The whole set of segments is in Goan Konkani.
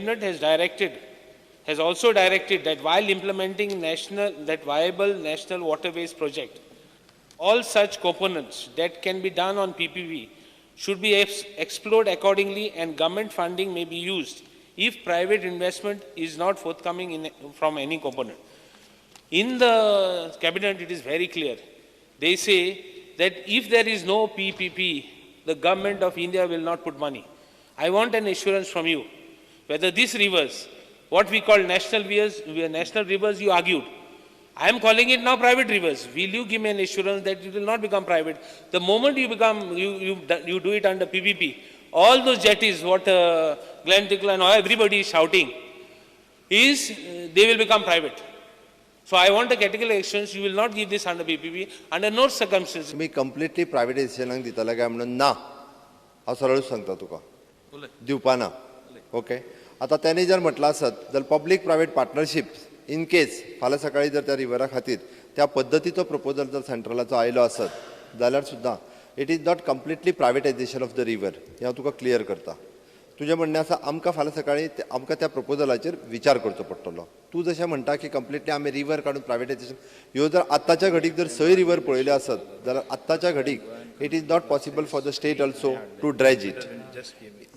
Cabinet has also directed that while implementing that viable national waterways project, all such components that can be done on PPP should be explored accordingly, and government funding may be used if private investment is not forthcoming from any component. In the cabinet, it is very clear. They say that if there is no PPP, the government of India will not put money. I want an assurance from you whether these rivers, what we call national rivers, you argued. I am calling it now private rivers. Will you give me an assurance that it will not become private? The moment you become, you do it under PPP, all those jetties, what Glenn Tickle and all, everybody is shouting, is they will become private. So I want a categorical assurance, you will not give this under PPP, under no circumstances. तुम्ही completely privatization दितले काय म्हणून ना, हांव सरळूच सांगता तुका, दिवपा ना. ओके, आतां तेणी जर म्हटलां आसत जर public private partnership in case फाल्यां सकाळी जर त्या रिवरा खातीर त्या पद्दतीचो प्रपोजल जर सेंट्रलाचो आयलो आसत जाल्यार सुद्दां it is not completely privatization of the river, हें हांव तुका क्लियर करता. तुजें म्हणणें आसा आमकां फाल्यां सकाळी आमकां त्या प्रपोजलाचेर विचार करचो पडटलो. तूं जशें म्हणटा की कंप्लिटली आमी रिवर काडून प्रायवेटायजेशन, ह्यो जर आत्ताच्या घडीक जर सय रिवर पळयल्यो आसत जाल्यार आत्ताच्या घडीक it is not possible for the state also to dredge it.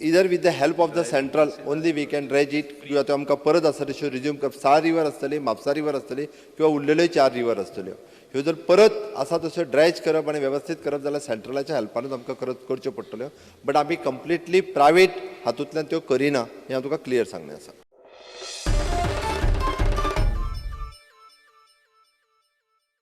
Either with the help of the central only we can dredge it, किंवा त्यो आमकां परत आसा तश्यो रिज्यूम करप. 6 रिवर आसतली, म्हापसा रिवर आसतली किंवा उरलेल्यो 4 रिवर आसतल्यो, ह्यो जर परत आसा तश्यो ड्रेज करप आनी वेवस्थीत करप जाल्यार सेंट्रलाच्या हेल्पानूच आमकां करच्यो पडटल्यो. बट आमी कंप्लिटली प्रायवेट हातूंतल्यान त्यो करिना हें हांव तुका क्लियर सांगणें आसा.